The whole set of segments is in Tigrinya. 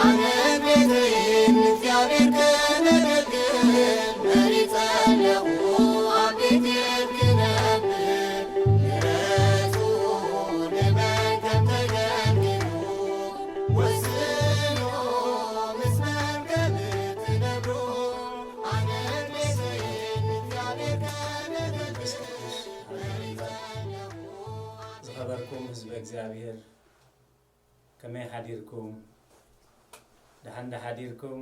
ኣነ ቤተይን እግዚኣብሔር ከነገልግል መሪጸ ኣለኹ፣ ኣብ ቤቴል ክነብር ምሕረቱ ንመን ከም ተገልግሉ ወስኖ ምስ መን ከም እትነብሩ። ኣነ ቤተይን እግዚኣብሔር ከነገልግል መሪጸ ኣለኹ። ዝኸበርኩም ህዝበ እግዚኣብሔር፣ ከመይ ሓዲርኩም? ደሓን ዶ ሓዲርኩም?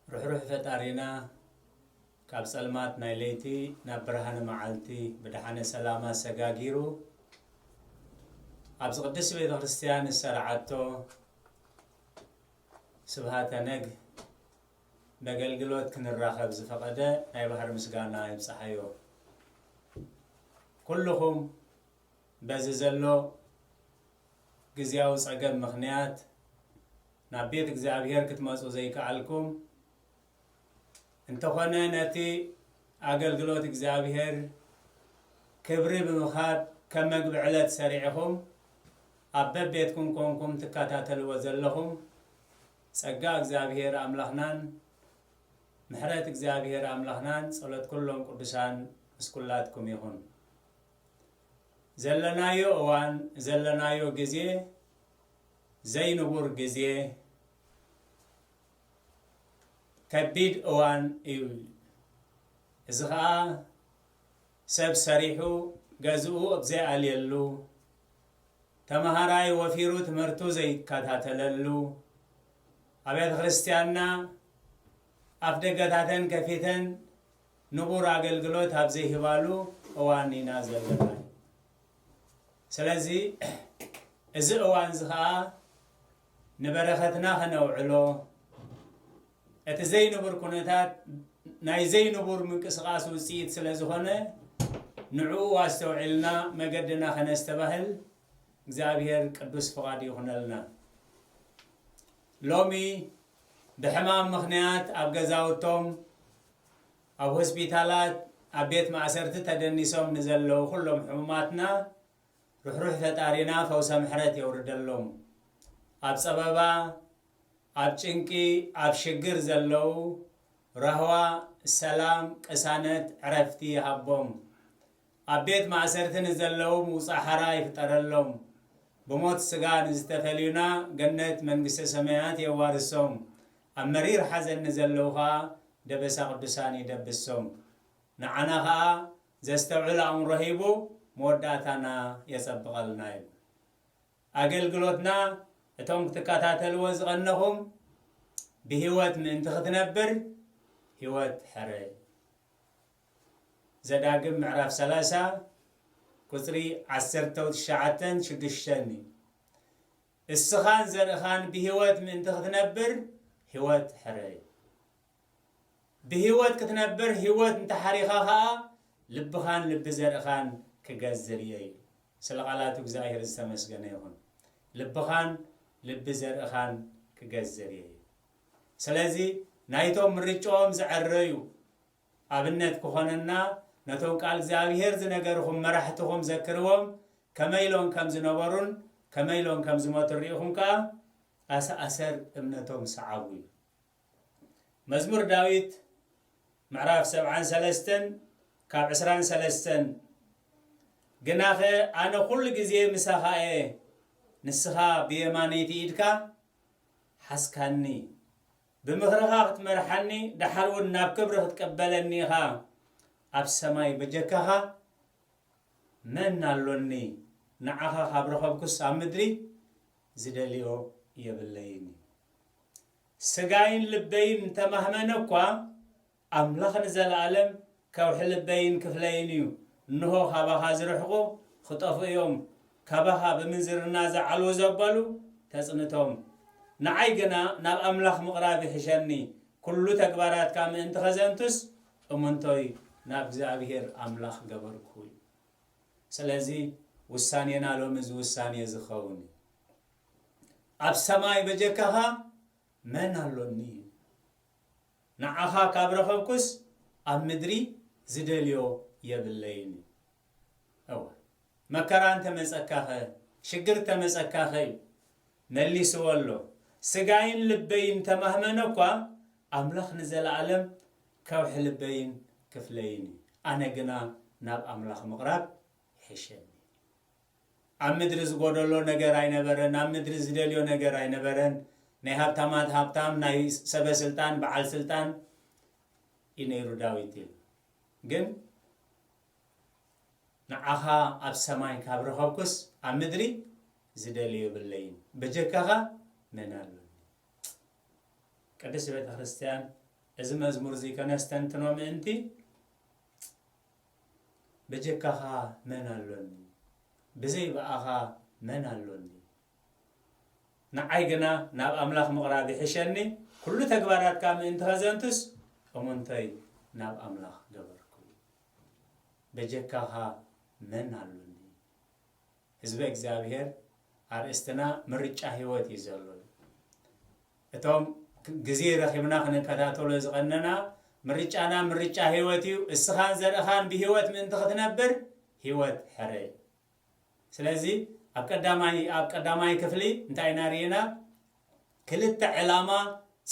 ርሕሩሕ ፈጣሪና ካብ ጸልማት ናይ ለይቲ ናብ ብርሃነ መዓልቲ ብደሓነ ሰላም ኣሰጋጊሩ ኣብዚ ቅድስቲ ቤተ ክርስቲያን ዝሰርዓቶ ስብሃተ ነግ መገልግሎት ክንራኸብ ዝፈቐደ ናይ ባህር ምስጋና ይብጽሓዮ። ኩልኹም በዚ ዘሎ ግዝያዊ ጸገም ምኽንያት ናብ ቤት እግዚኣብሔር ክትመጹ ዘይከኣልኩም፣ እንተኾነ ነቲ ኣገልግሎት እግዚኣብሔር ክብሪ ብምኻድ ከም መግቢ ዕለት ሰሪዕኹም ኣብ በቤትኩም ኮንኩም ትከታተልዎ ዘለኹም፣ ጸጋ እግዚኣብሔር ኣምላኽናን ምሕረት እግዚኣብሔር ኣምላኽናን ጸሎት ኩሎም ቅዱሳን ምስ ኩላትኩም ይኹን። ዘለናዮ እዋን፣ ዘለናዮ ግዜ ዘይንቡር ግዜ፣ ከቢድ እዋን እዩ። እዚ ኸኣ ሰብ ሰሪሑ ገዝኡ ኣብ ዘይኣልየሉ፣ ተመሃራይ ወፊሩ ትምህርቱ ዘይከታተለሉ፣ ኣብያተ ክርስቲያንና ኣፍ ደገታተን ከፊተን ንቡር ኣገልግሎት ኣብ ዘይህባሉ እዋን ኢና ዘለና። ስለዚ እዚ እዋን እዚ ኸኣ ንበረኸትና ከነውዕሎ፣ እቲ ዘይንቡር ኩነታት ናይ ዘይንቡር ምንቅስቓስ ውጽኢት ስለ ዝኾነ፣ ንዕኡ ኣስተውዒልና መገድና ከነስተባህል እግዚኣብሔር ቅዱስ ፍቓድ ይኹነልና። ሎሚ ብሕማም ምኽንያት ኣብ ገዛውቶም፣ ኣብ ሆስፒታላት፣ ኣብ ቤት ማእሰርቲ ተደኒሶም ንዘለዉ ኩሎም ሕሙማትና ርሕሩሕ ፈጣሪና ፈውሰ ምሕረት የውርደሎም። ኣብ ጸበባ፣ ኣብ ጭንቂ፣ ኣብ ሽግር ዘለዉ ራህዋ፣ ሰላም፣ ቅሳነት፣ ዕረፍቲ ይሃቦም። ኣብ ቤት ማእሰርቲ ንዘለዉ ምውጻእ ሓራ ይፍጠረሎም። ብሞት ስጋ ንዝተፈልዩና ገነት መንግስተ ሰማያት የዋርሶም። ኣብ መሪር ሓዘን ንዘለዉ ኸኣ ደበሳ ቅዱሳን ይደብሶም። ንዓና ኸኣ ዘስተውዕል ኣእምሮ ሂቡ መወዳእታና የጸብቐልና እዩ። ኣገልግሎትና እቶም ክትከታተልዎ ዝቐነኹም ብህይወት ምእንቲ ክትነብር ህይወት ሕረ። ዘዳግም ምዕራፍ ሰላሳ ቁጽሪ ዓሰርተ ትሽዓተን ሽዱሽተን እዩ። እስኻን ዘርእኻን ብህይወት ምእንቲ ክትነብር ህይወት ሕረ። ብህይወት ክትነብር ህይወት እንተሓሪኻ ኸኣ ልብኻን ልቢ ዘርእኻን ክገዝር እየ እዩ። ስለ ቃላቱ እግዚኣብሔር ዝተመስገነ ይኹን። ልብኻን ልቢ ዘርእኻን ክገዝር እየ እዩ። ስለዚ ናይቶም ምርጫኦም ዝዐረዩ ኣብነት ክኾነና ነቶም ቃል እግዚኣብሔር ዝነገርኹም መራሕትኹም ዘክርዎም ከመይ ኢሎም ከም ዝነበሩን ከመይ ኢሎም ከም ዝሞቱን ርኢኹም ከኣ ኣሰኣሰር እምነቶም ሰዓቡ እዩ። መዝሙር ዳዊት ምዕራፍ ሰብዓን ሰለስተን ካብ ዕስራን ሰለስተን፣ ግናኸ ኣነ ኩሉ ግዜ ምሳኻ እየ፣ ንስኻ ብየማነይቲ ኢድካ ሓዝካኒ፣ ብምኽርኻ ክትመርሓኒ፣ ደሓር እውን ናብ ክብሪ ክትቅበለኒ ኢኻ። ኣብ ሰማይ በጀካኻ መን ኣሎኒ? ንዓኻ ካብ ረኸብኩስ ኣብ ምድሪ ዝደልዮ የብለይን እዩ። ስጋይን ልበይን እንተማህመነ እኳ፣ ኣምላኽ ንዘለኣለም ከውሒ ልበይን ክፍለይን እዩ። እንሆ፣ ካባኻ ዝርሕቁ ክጠፍኡ እዮም፣ ካባኻ ብምንዝርና ዝዓልዉ ዘበሉ ተጽንቶም። ንዓይ ግና ናብ ኣምላኽ ምቕራብ ይሕሸኒ፣ ኩሉ ተግባራትካ ምእንቲ ኸዘንቱስ እምንቶይ ናብ እግዚኣብሔር ኣምላኽ ገበርኩ እዩ። ስለዚ ውሳኔና ሎሚ እዚ ውሳኔ ዝኸውን እዩ። ኣብ ሰማይ በጀካኻ መን ኣሎኒ? ንዓኻ ካብ ረኸብኩስ ኣብ ምድሪ ዝደልዮ የብለይን እዩ። እወ፣ መከራ እንተመጸካኸ፣ ሽግር እንተመጸካኸ እዩ። መሊስዎ ኣሎ። ስጋይን ልበይን ተማህመነ እኳ፣ ኣምላኽ ንዘለኣለም ከውሒ ልበይን ክፍለይን እዩ። ኣነ ግና ናብ ኣምላኽ ምቕራብ ይሕሸኒ። ኣብ ምድሪ ዝጎደሎ ነገር ኣይነበረን፣ ኣብ ምድሪ ዝደልዮ ነገር ኣይነበረን። ናይ ሃብታማት ሃብታም፣ ናይ ሰበ ስልጣን በዓል ስልጣን እዩ ነይሩ ዳዊት ይብል። ግን ንዓኻ ኣብ ሰማይ ካብ ረኸብኩስ ኣብ ምድሪ ዝደልዮ የብለይን፣ በጀካኻ መን ኣሎኒ? ቅድስት ቤተ ክርስቲያን እዚ መዝሙር እዚ ከነስተንትኖ ምእንቲ በጀካኻ መን ኣሎኒ? ብዘይ ብኣኻ መን ኣሎኒ? ንዓይ ግና ናብ ኣምላኽ ምቕራብ ይሕሸኒ፣ ኩሉ ተግባራትካ ምእንቲ ከዘንቱስ እሙንተይ ናብ ኣምላኽ ገበርኩ። በጀካኻ መን ኣሎኒ? ህዝበ እግዚኣብሔር ኣርእስትና ምርጫ ህይወት እዩ ዘሎ። እቶም ክ- ግዜ ረኺብና ክንከታተሎ ዝቐነና ምርጫና ምርጫ ህይወት እዩ። እስኻን ዘርእኻን ብህይወት ምእንቲ ክትነብር ህይወት ሕረ። ስለዚ ኣብ ቀዳማይ ኣብ ቀዳማይ ክፍሊ እንታይ ኢና ርኢና? ክልተ ዕላማ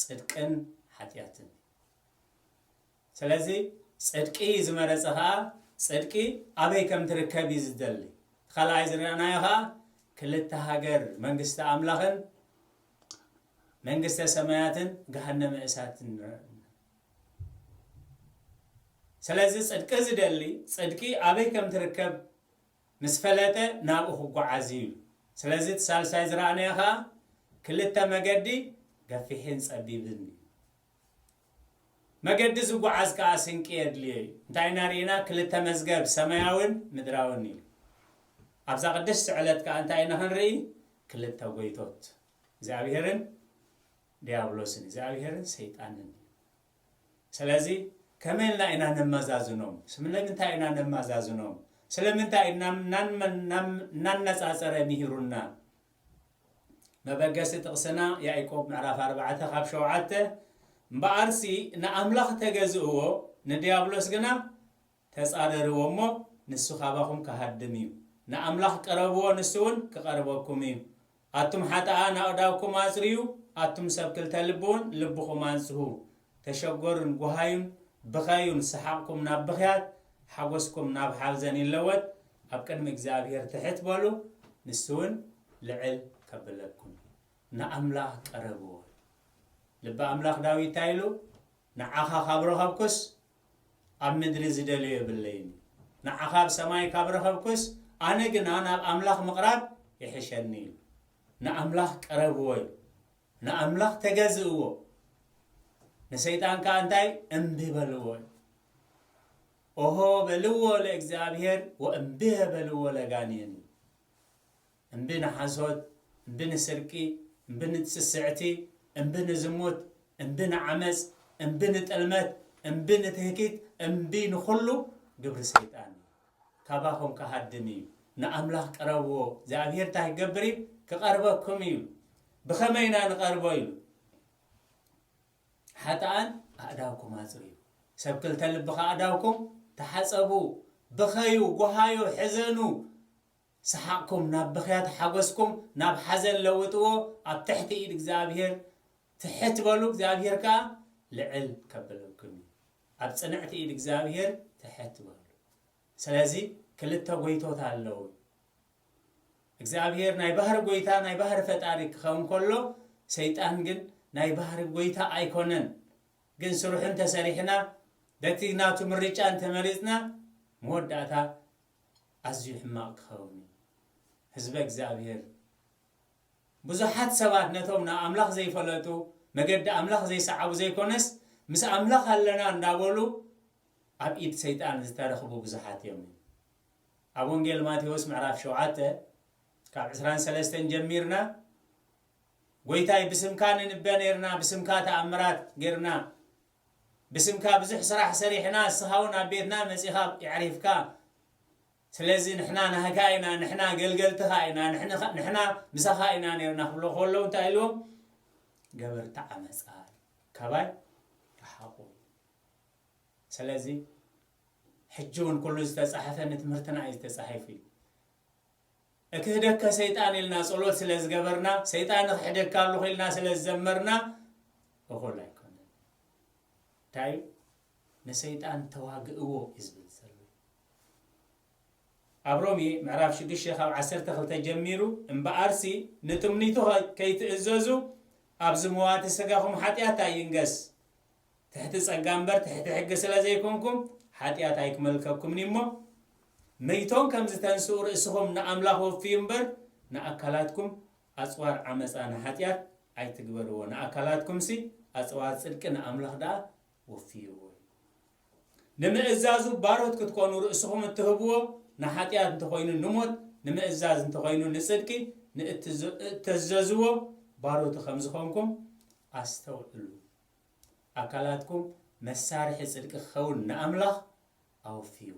ጽድቅን ሓጢኣትን። ስለዚ ጽድቂ ዝመረጸ ኸኣ ጽድቂ ኣበይ ከም ትርከብ እዩ ዝደሊ። ካልኣይ ዝረኣናዮ ኸኣ ክልተ ሃገር መንግስቲ ኣምላኽን መንግስተ ሰማያትን ገሃነመ እሳትን ንርኢ። ስለዚ ጽድቂ ዝደሊ ጽድቂ ኣበይ ከም ትርከብ ምስ ፈለጠ ናብኡ ክጓዓዝ እዩ። ስለዚ እቲ ሳልሳይ ዝረኣናዮ ኸኣ ክልተ መገዲ ገፊሕን ጸቢብን እዩ። መገዲ ዝጓዓዝ ከኣ ስንቂ የድልዮ እዩ። እንታይ ኢና ርኢና? ክልተ መዝገብ ሰማያውን ምድራውን እዩ። ኣብዛ ቅድስቲ ዕለት ከኣ እንታይ ኢና ክንርኢ? ክልተ ጎይቶት እግዚኣብሔርን ዲያብሎስን እግዚኣብሔርን ሰይጣንን። ስለዚ ከመይ ኢልና ኢና ነመዛዝኖም? ስለምንታይ ኢና ነመዛዝኖም? ስለምንታይ እናም- እናም- እናም- እናነጻጸረ ምሂሩና? መበገሲ ጥቕስና ያዕቆብ ምዕራፍ ኣርባዕተ ካብ ሸውዓተ፣ እምበኣርሲ ንኣምላኽ ተገዝእዎ፣ ንድያብሎስ ግና ተጻረርዎ እሞ ንሱ ካባኹም ክሃድም እዩ። ንኣምላኽ ቅረብዎ፣ ንሱ እውን ክቐርበኩም እዩ። ኣቱም ሓጥኣን ኣእዳውኩም ኣጽርዩ፣ ኣቱም ሰብ ክልተ ልቢ እውን ልብኹም ኣንጽሁ። ተሸገሩን ጓሃዩን ብኸዩን፣ ሰሓቕኩም ናብ ብኽያት፣ ሓጎስኩም ናብ ሓዘን ይለወጥ። ኣብ ቅድሚ እግዚኣብሔር ትሕት በሉ፣ ንሱ እውን ልዕል ከብለኩም። ንኣምላኽ ቀረብዎ። ልቢ ኣምላኽ ዳዊት እንታይ ኢሉ? ንዓኻ ካብ ረኸብኩስ ኣብ ምድሪ ዝደልዮ የብለይን እዩ። ንዓኻ ኣብ ሰማይ ካብ ረኸብኩስ ኣነ ግና ናብ ኣምላኽ ምቕራብ ይሕሸኒ እዩ። ንኣምላኽ ቀረብዎ እዩ። ንኣምላኽ ተገዝእዎ። ንሰይጣን ከኣ እንታይ እምቢ በልዎ እዩ። ኦሆ በልዎ ለእግዚኣብሔር ወእምቢ በልዎ ለጋኔን እዩ። እምቢ ንሓሶት፣ እምቢ ንስርቂ፣ እምቢ ንጽስዕቲ፣ እምቢ ንዝሙት፣ እምቢ ንዓመጽ፣ እምቢ ንጥልመት፣ እምቢ ንትህኪት፣ እምቢ ንኹሉ ግብሪ ሰይጣን እዩ። ካባኹም ክሃድም እዩ። ንኣምላኽ ቅረብዎ። እግዚኣብሔር እንታይ ክገብር እዩ? ክቐርበኩም እዩ። ብኸመይ ኢና ንቐርቦ ኢሉ? ሓጥኣን ኣእዳውኩም ኣጽርዩ። ሰብ ክልተ ልቢ ከኣ ኣእዳውኩም ተሓጸቡ። ብኸዩ፣ ጓሃዩ፣ ሕዘኑ። ሰሓቕኩም ናብ ብኽያት፣ ሓጎስኩም ናብ ሓዘን ለውጥዎ። ኣብ ትሕቲ ኢድ እግዚኣብሔር ትሕት በሉ፣ እግዚኣብሔር ከኣ ልዕል ከብለኩም እዩ። ኣብ ጽንዕቲ ኢድ እግዚኣብሔር ትሕት በሉ። ስለዚ ክልተ ጎይቶት ኣለዉ። እግዚኣብሔር ናይ ባህሪ ጎይታ፣ ናይ ባህሪ ፈጣሪ ክኸውን ከሎ፣ ሰይጣን ግን ናይ ባህሪ ጎይታ ኣይኮነን። ግን ስርሑ እንተሰሪሕና፣ በቲ ናቱ ምርጫ እንተመሪጽና፣ መወዳእታ ኣዝዩ ሕማቕ ክኸውን እዩ። ህዝበ እግዚኣብሔር፣ ብዙሓት ሰባት ነቶም ንኣምላኽ ዘይፈለጡ፣ መገዲ ኣምላኽ ዘይሰዓቡ ዘይኮነስ፣ ምስ ኣምላኽ ኣለና እንዳበሉ ኣብ ኢድ ሰይጣን ዝተረኽቡ ብዙሓት እዮም። ኣብ ወንጌል ማቴዎስ ምዕራፍ ሸውዓተ ካብ ዕስራን ሰለስተን ጀሚርና፣ "ጎይታይ፣ ብስምካ ንንበ ነይርና፣ ብስምካ ተኣምራት ጌርና፣ ብስምካ ብዙሕ ስራሕ ሰሪሕና፣ እስኻ እውን ኣብ ቤትና መጺኻ የዕሪፍካ። ስለዚ ንሕና ናህካ ኢና፣ ንሕና ገልገልትኻ ኢና፣ ንሕና፣ ንሕና ምሳኻ ኢና ነይርና" ክብሎ ከለዉ እንታይ ኢልዎም? "ገበርቲ ዓመጻ ካባይ ረሓቑ" እዩ። ስለዚ ሕጂ እውን ኩሉ ዝተጻሕፈ ንትምህርትና እዩ ዝተጻሒፉ እዩ። እክህደከ ሰይጣን ኢልና ጸሎት ስለ ዝገበርና፣ ሰይጣን እኽሕደካ ኣለኹ ኢልና ስለ ዝዘመርና፣ እኹል ኣይኮነን። እንታይ እዩ? ንሰይጣን ተዋግእዎ እዩ ዝብል ዘሎ። ኣብ ሮሜ ምዕራፍ ሽዱሽተ ካብ ዓሰርተ ክልተ ጀሚሩ፣ እምበኣርሲ ንትምኒቱ ከ-፣ ከይትእዘዙ፣ ኣብዚ መዋቲ ስጋኹም ሓጢኣት ኣይንገስ። ትሕቲ ጸጋ እምበር ትሕቲ ሕጊ ስለ ዘይኮንኩም፣ ሓጢኣት ኣይክመልከኩምን እሞ፣ መይቶም ከም ዝተንስኡ ርእስኹም ንኣምላኽ ወፍዩ እምበር፣ ንኣካላትኩም ኣጽዋር ዓመጻ ንሓጢኣት ኣይትግበርዎ። ንኣካላትኩምሲ ኣጽዋር ጽድቂ ንኣምላኽ ደኣ ወፍይዎ። ንምእዛዙ ባሮት ክትኮኑ ርእስኹም እትህብዎ ንሓጢኣት እንተኾይኑ ንሞት፣ ንምእዛዝ እንተኾይኑ ንጽድቂ ንእትዝ-፣ እተዘዝዎ ባሮት ከም ዝኾንኩም ኣስተውዕሉ። ኣካላትኩም መሳርሒ ጽድቂ ክኸውን ንኣምላኽ ኣወፍይዎ።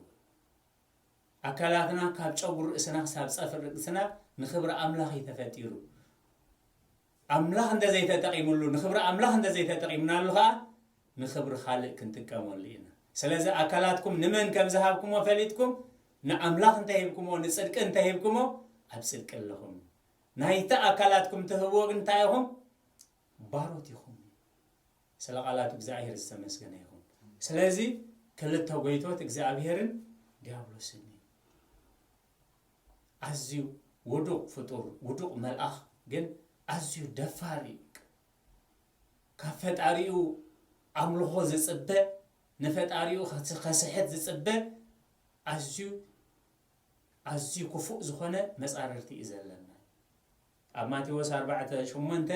ኣካላትና ካብ ጨጉሪ ርእስና ክሳብ ጸፍሪ ርእስና ንኽብሪ ኣምላኽ እዩ ተፈጢሩ። ኣምላኽ እንተዘይተጠቒምሉ፣ ንኽብሪ ኣምላኽ እንተዘይተጠቒምናሉ ኸኣ ንኽብሪ ካልእ ክንጥቀመሉ ኢና። ስለዚ ኣካላትኩም ንመን ከም ዝሃብኩሞ ፈሊጥኩም፣ ንኣምላኽ እንተሂብኩሞ፣ ንጽድቂ እንተሂብኩሞ፣ ኣብ ጽድቂ ኣለኹም። ናይቲ ኣካላትኩም ትህብዎ ግን እንታይ ኢኹም? ባሮት ኢኹም። ስለ ቃላት እግዚኣብሔር ዝተመስገነ ይኹን። ስለዚ ክልተ ጎይቶት እግዚኣብሔርን ዲያብሎስን እዩ። ኣዝዩ ውዱቕ ፍጡር፣ ውዱቕ መልኣኽ ግን ኣዝዩ ደፋር እዩ። ካብ ፈጣሪኡ ኣምልኾ ዝጽበ፣ ንፈጣሪኡ ከስ-፣ ከስሕት ዝጽበ ኣዝዩ፣ ኣዝዩ ክፉእ ዝኾነ መጻርርቲ እዩ ዘለና። ኣብ ማቴዎስ ኣርባዕተ ሸሞንተ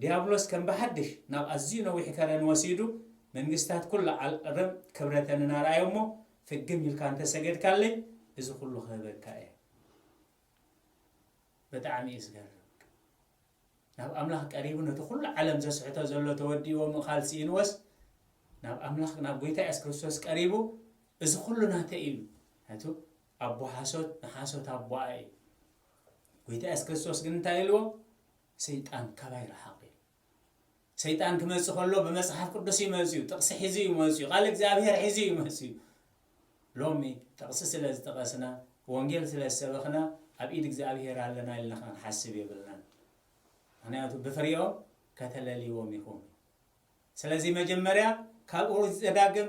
ዲያብሎስ ከም ብሓድሽ ናብ ኣዝዩ ነዊሕ ከረን ወሲዱ፣ መንግስታት ኩሉ ዓለም ክብረተን እናረኣዮ እሞ፣ ፍግም ኢልካ እንተሰገድካለይ፣ እዚ ኩሉ ክህበካ እየ። ብጣዕሚ እዩ ዝገርም። ናብ ኣምላኽ ቀሪቡ ነቲ ኩሉ ዓለም ዘስሕቶ ዘሎ ተወዲእዎ ምእኻል ስኢንዎስ፣ ናብ ኣምላኽ፣ ናብ ጎይታ የሱስ ክርስቶስ ቀሪቡ፣ እዚ ኩሉ ናተይ እዩ ኢሉ። ነቱ ኣቦ ሓሶት፣ ንሓሶት ኣቦኣ እዩ። ጎይታ የሱስ ክርስቶስ ግን እንታይ ኢልዎ? ሰይጣን ካባይ ረሓቕ እዩ። ሰይጣን ክመጽእ ከሎ ብመጽሓፍ ቅዱስ እዩ መጽዩ፣ ጥቕሲ ሒዙ እዩ መጽዩ፣ ቃል እግዚኣብሔር ሒዙ እዩ መጽዩ። ሎሚ ጥቕሲ ስለ ዝጠቐስና፣ ወንጌል ስለ ዝሰበኽና፣ ኣብ ኢድ እግዚኣብሔር ኣለና ኢልና ክንሓስብ የብልናን። ምኽንያቱ ብፍሬኦም ከተለልይዎም ኢኹም። ስለዚ መጀመርያ ካብ ኦሪት ዘዳግም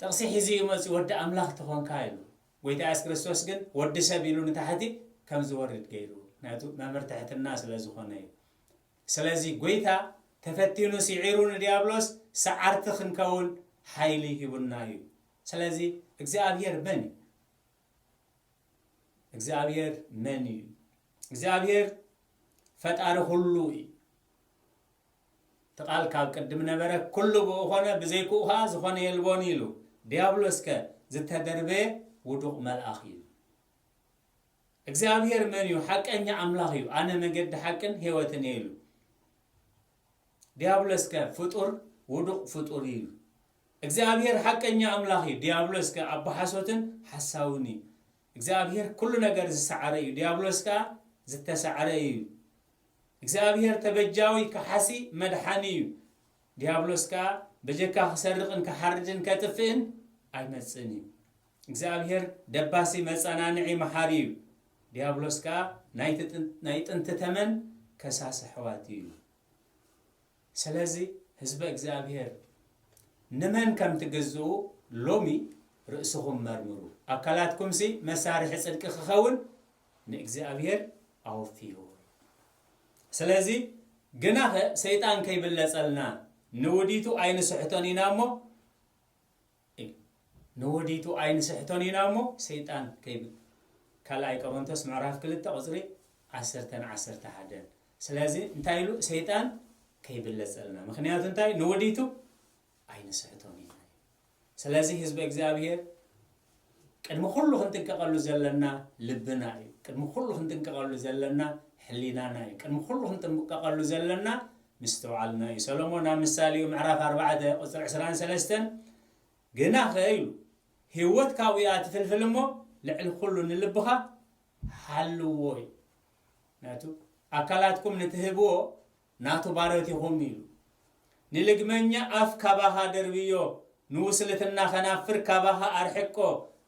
ጥቕሲ ሒዙ እዩ መጽዩ፣ "ወዲ ኣምላኽ ተኾንካ" ኢሉ። ጎይታ የሱስ ክርስቶስ ግን "ወዲ ሰብ" ኢሉ ንታሕቲ ከም ዝወርድ ገይሩ። ምኽንያቱ መምህር ትሕትና ስለ ዝኾነ እዩ። ስለዚ ጎይታ ተፈቲኑ ስዒሩ ንዲያብሎስ ሰዓርቲ ክንከውን ሓይሊ ሂቡና እዩ። ስለዚ እግዚኣብሔር መን እዩ? እግዚኣብሔር መን እዩ? እግዚኣብሔር ፈጣሪ ኩሉ እዩ። እቲ ቃል ካብ ቅድም ነበረ፣ ኩሉ ብኡ ኾነ፣ ብዘይክኡ ኸዓ ዝኾነ የልቦን ኢሉ። ዲያብሎስከ ዝተደርበየ ውዱቕ መልኣኽ እዩ። እግዚኣብሔር መን እዩ? ሓቀኛ ኣምላኽ እዩ። "ኣነ መገዲ ሓቅን ህይወትን እየ" ኢሉ። ዲያብሎስከ ፍጡር፣ ውዱቕ ፍጡር እዩ። እግዚኣብሔር ሓቀኛ ኣምላኽ እዩ። ዲያብሎስከ ኣቦ ሓሶትን ሓሳውን እዩ። እግዚኣብሔር ኩሉ ነገር ዝሰዓረ እዩ። ዲያብሎስ ከኣ ዝተሰዓረ እዩ። እግዚኣብሔር ተበጃዊ፣ ከሓሲ፣ መድሓኒ እዩ። ዲያብሎስ ከኣ በጀካ ክሰርቕን ክሓርድን ከጥፍእን ኣይመጽእን እዩ። እግዚኣብሔር ደባሲ፣ መጸናንዒ፣ መሓሪ እዩ። ዲያብሎስ ከኣ ናይቲ ጥን-፣ ናይ ጥንቲ ተመን ከሳሲ ኣሕዋት እዩ። ስለዚ ህዝበ እግዚኣብሔር ንመን ከም ትግዝኡ ሎሚ ርእስኹም መርምሩ። ኣካላትኩምሲ መሳርሒ ጽድቂ ክኸውን ንእግዚኣብሔር ኣወፍይዎ። ስለዚ ግናኸ ሰይጣን ከይብለጸልና ንውዲቱ ኣይንስሕቶን ኢና እሞ፣ ንውዲቱ ኣይንስሕቶን ኢና እሞ ሰይጣን ከይብል። ካልኣይ ቆሮንቶስ ምዕራፍ ክልተ ቁጽሪ ዓሰርተን ዓሰርተ ሓደን። ስለዚ እንታይ ኢሉ? ሰይጣን ከይብለጸልና። ምኽንያቱ እንታይ? ንውዲቱ ኣይንስሕቶን ኢና። ስለዚ ህዝቢ እግዚኣብሔር ቅድሚ ኩሉ ክንጥንቀቐሉ ዘለና ልብና እዩ። ቅድሚ ኩሉ ክንጥንቀቐሉ ዘለና ሕሊናና እዩ። ቅድሚ ኩሉ ክንጥንቀቐሉ ዘለና ምስትውዓልና እዩ። ሰሎሞን ኣብ ምሳሌኡ ምዕራፍ ኣርባዕተ ቁጽሪ ዕስራን ሰለስተን፣ ግናኸ ኢሉ፣ ህይወት ካብኡ እያ ትፍልፍል እሞ፣ ልዕሊ ኩሉ ንልብኻ ሓልዎ እዩ። ናቱ ኣካላትኩም ንትህብዎ ናቱ ባሮት ኢኹም ኢሉ። ንልግመኛ ኣፍ ካባኻ ደርብዮ፣ ንውስልትና ከናፍር ካባኻ ኣርሕቆ።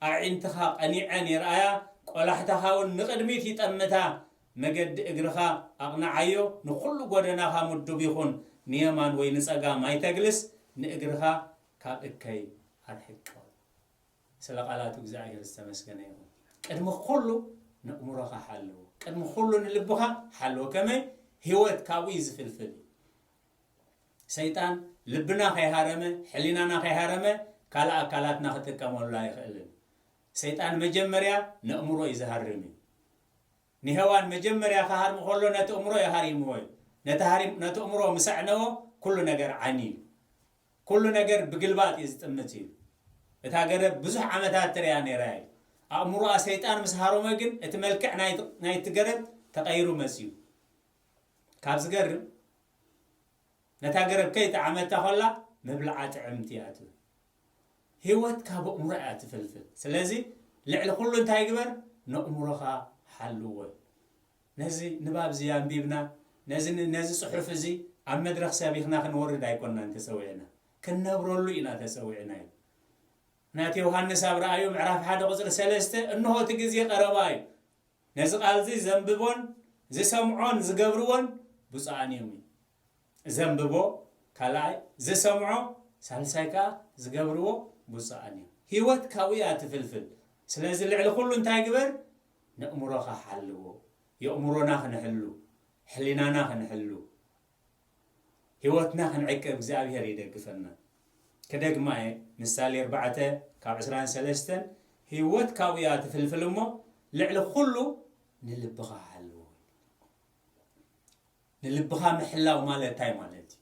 ኣዒንትኻ ቀኒዐን ይርኣያ፣ ቆላሕታኻ እውን ንቕድሚት ይጠምታ። መገዲ እግርኻ ኣቕንዓዮ፣ ንኹሉ ጎደናኻ ምዱብ ይኹን። ንየማን ወይ ንጸጋም ኣይተግልስ፣ ንእግርኻ ካብ እከይ ኣርሕቆ። ስለ ቃላቱ እግዚኣብሔር ዝተመስገነ ይኹን። ቅድሚ ኩሉ ነእምሮኻ ሓልዎ፣ ቅድሚ ኩሉ ንልብኻ ሓልዎ። ከመይ? ህይወት ካብኡ እዩ ዝፍልፍል። ሰይጣን ልብና ከይሃረመ፣ ሕሊናና ከይሃረመ፣ ካልእ ኣካላትና ክጥቀመሉ ኣይኽእልን። ሰይጣን መጀመርያ ነእምሮ እዩ ዝሃርም እዩ። ንሄዋን መጀመርያ ክሃርም ከሎ ነቲ እምሮ እዩ ሃሪምዎ እዩ። ነቲ ሃሪም-፣ ነቲ እምሮ ምስ ኣዕነዎ ኩሉ ነገር ዓኒ እዩ። ኩሉ ነገር ብግልባጥ እዩ ዝጥምት እዩ። እታ ገረብ ብዙሕ ዓመታት ትርእያ ነይራ እዩ። ኣእምሮኣ ሰይጣን ምስ ሃሮመ ግን እቲ መልክዕ ናይቲ፣ ናይቲ ገረብ ተቐይሩ መጽዩ። ካብ ዝገርም፣ ነታ ገረብ ከይጠዓመታ ከላ ምብልዓ ጥዕምቲ እያ ትብል። ህይወት ካብ ኣእምሮ እያ ትፍልፍል። ስለዚ ልዕሊ ኩሉ እንታይ ግበር? ነእምሮኻ ሓልዎ። ነዚ ንባብ እዚ ኣንቢብና፣ ነዚ፣ ነዚ ጽሑፍ እዚ ኣብ መድረኽ ሰቢኽና ክንወርድ ኣይኮንናን ተጸዊዕና፣ ክንነብረሉ ኢና ተጸዊዕና እዩ። ናቲ ዮሃንስ ኣብ ረኣዩ ምዕራፍ ሓደ ቁጽሪ ሰለስተ፣ እንሆ እቲ ግዜ ቀረባ እዩ፣ ነዚ ቃል እዚ ዘንብቦን ዝሰምዖን ዝገብርዎን ብፁዓን እዮም እዩ። ዘንብቦ ካልኣይ፣ ዝሰምዖ ሳልሳይ ከኣ ዝገብርዎ ብፁዓን እዮም። ህይወት ካብኡ እያ ትፍልፍል። ስለዚ ልዕሊ ኩሉ እንታይ ግበር? ነእምሮኻ ሓልዎ። የእምሮና ክንሕሉ፣ ሕሊናና ክንሕሉ፣ ህይወትና ክንዕቅብ እግዚኣብሔር ይደግፈና። ክደግማ እየ፣ ምሳሌ ኣርባዕተ ካብ ዕስራን ሰለስተን፣ ህይወት ካብኡ እያ ትፍልፍል እሞ ልዕሊ ኩሉ ንልብኻ ሓልዎ። ንልብኻ ምሕላው ማለት እንታይ ማለት እዩ?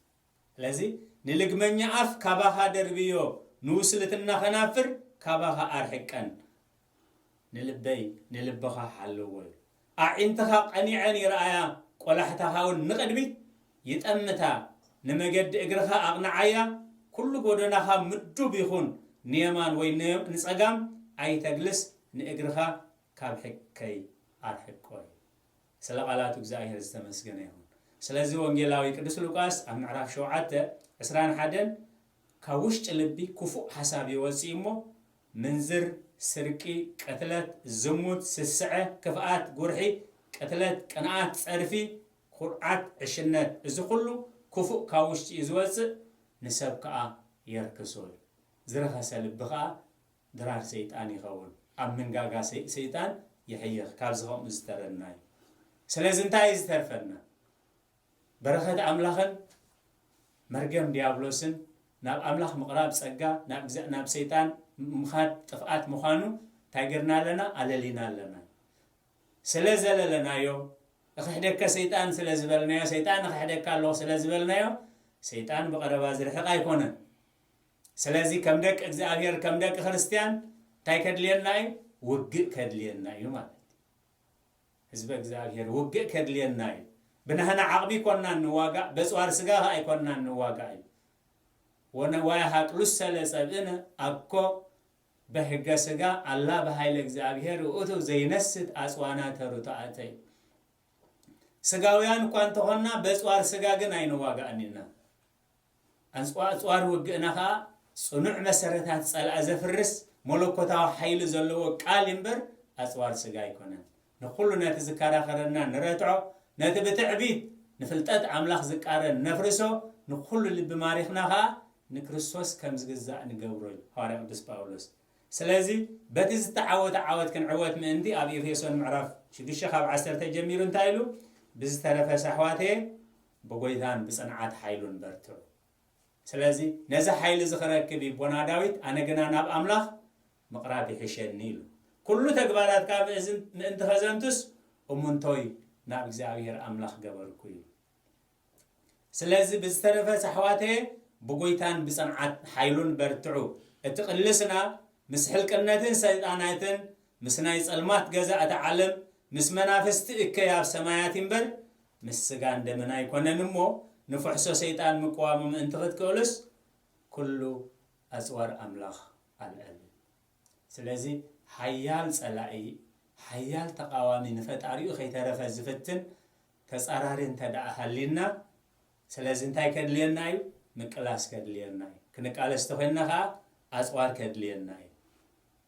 ስለዚ ንልግመኛ ኣፍ ካባኻ ደርብዮ፣ ንውስልትና ከናፍር ካባኻ ኣርሕቀን። ንልበይ ንልብኻ ሓልዎ እዩ። ኣዒንትኻ ቀኒዐን ይረኣያ፣ ቆላሕታኻ እውን ንቕድሚት ይጠምታ። ንመገዲ እግርኻ ኣቕንዓያ፣ ኩሉ ጎደናኻ ምዱብ ይኹን። ንየማን ወይ ን-፣ ንጸጋም ኣይተግልስ፣ ንእግርኻ ካብ ሕከይ ኣርሕቆ እዩ። ስለ ቃላቱ እግዚኣብሔር ዝተመስገነ ይኹን። ስለዚ ወንጌላዊ ቅዱስ ሉቃስ ኣብ ምዕራፍ ሸውዓተ ዕስራን ሓደን ካብ ውሽጢ ልቢ ክፉእ ሓሳብ ይወጽእ እሞ፣ ምንዝር፣ ስርቂ፣ ቅትለት፣ ዝሙት፣ ስስዐ፣ ክፍኣት፣ ጉርሒ፣ ቅትለት፣ ቅንኣት፣ ጸርፊ፣ ኩርዓት፣ ዕሽነት፣ እዚ ኩሉ ክፉእ ካብ ውሽጢ እዩ ዝወጽእ፣ ንሰብ ከኣ የርክሶ እዩ። ዝረኸሰ ልቢ ከኣ ድራር ሰይጣን ይኸውን። ኣብ መንጋጋ ሰይ-፣ ሰይጣን ይሕይኽ። ካብዚ ከምኡ ዝተረድና እዩ። ስለዚ እንታይ እዩ ዝተርፈና? በረኸት ኣምላኽን መርገም ዲያብሎስን፣ ናብ ኣምላኽ ምቕራብ ጸጋ፣ ናብ ግዛ-፣ ናብ ሰይጣን ምኻድ ጥፍኣት ምዃኑ እንታይ ገርና ኣለና? ኣለሊና ኣለና። ስለ ዘለለናዮ፣ "እኽሕደከ ሰይጣን" ስለ ዝበልናዮ፣ "ሰይጣን እኽሕደካ ኣለኹ" ስለ ዝበልናዮ፣ ሰይጣን ብቐረባ ዝርሕቕ ኣይኮነን። ስለዚ ከም ደቂ እግዚኣብሔር፣ ከም ደቂ ክርስትያን እንታይ ከድልየና እዩ? ውግእ ከድልየና እዩ ማለት እዩ። ህዝበ እግዚኣብሔር ውግእ ከድልየና እዩ። ብናህና ዓቕሚ ኮንና ንዋጋእ፣ በጽዋር ስጋ ከኣ ኣይኮንና ንዋጋእ እዩ። ወነዋያ ሃቅሉሰ ለጸብእነ አኮ በሕገ ስጋ አላ በኃይለ እግዚአብሔር ውእቱ ዘይነስት አጽዋና ተሩታአተ እዩ። ስጋውያን እኳ እንተኾንና በጽዋር ስጋ ግን ኣይንዋጋእን ኢና። ኣጽዋ-፣ ኣጽዋር ውግእና ኸኣ ጽኑዕ መሰረታት ጸላኢ ዘፍርስ መለኮታዊ ሓይሊ ዘለዎ ቃል እምበር ኣጽዋር ስጋ ኣይኮነን። ንኹሉ ነቲ ዝከራኸረና ንረትዖ፣ ነቲ ብትዕቢት ንፍልጠት ኣምላኽ ዝቃረን ነፍርሶ፣ ንኹሉ ልቢ ማሪኽና ኸኣ ንክርስቶስ ከም ዝግዛእ ንገብሮ እዩ። ሃዋርያ ቅዱስ ጳውሎስ። ስለዚ በቲ ዝተዓወተ ዓወት ክንዕወት ምእንቲ ኣብ ኤፌሶን ምዕራፍ ሽዱሽተ ካብ ዓሰርተ ጀሚሩ እንታይ ኢሉ? ብዝተረፈ ኣሕዋተየ ብጎይታን ብጽንዓት ሓይሉን በርትዑ። ስለዚ ነዚ ሓይሊ እዚ ክረክብ እዩ ኣቦና ዳዊት፣ ኣነ ግና ናብ ኣምላኽ ምቕራብ ይሕሸኒ ኢሉ። ኩሉ ተግባራትካ ምእዝን-፣ ምእንቲ ኸዘንቱስ እሙንቶይ ናብ እግዚኣብሔር ኣምላኽ ገበርኩ እዩ። ስለዚ ብዝተረፈ ኣሕዋተየ ብጎይታን ብጽንዓት ሓይሉን በርትዑ። እቲ ቅልስና ምስ ሕልቅነትን ሰይጣናትን ምስ ናይ ጸልማት ገዛ እታ ዓለም ምስ መናፍስቲ እከይ ኣብ ሰማያት እምበር ምስ ስጋን ደምን ኣይኮነን እሞ ንፍሕሶ ሰይጣን ምቅዋሙ ምእንቲ ክትክእሉስ ኩሉ ኣጽዋር ኣምላኽ ኣልዕሉ። ስለዚ ሓያል ጸላኢ፣ ሓያል ተቃዋሚ ንፈጣሪኡ ከይተረፈ ዝፍትን ተጻራሪ እንተ ደኣ ሃሊና፣ ስለዚ እንታይ ከድልየና እዩ? ምቅላስ ከድልየና እዩ። ክንቃለስ ተኾይንና ከኣ ኣጽዋር ከድልየና እዩ።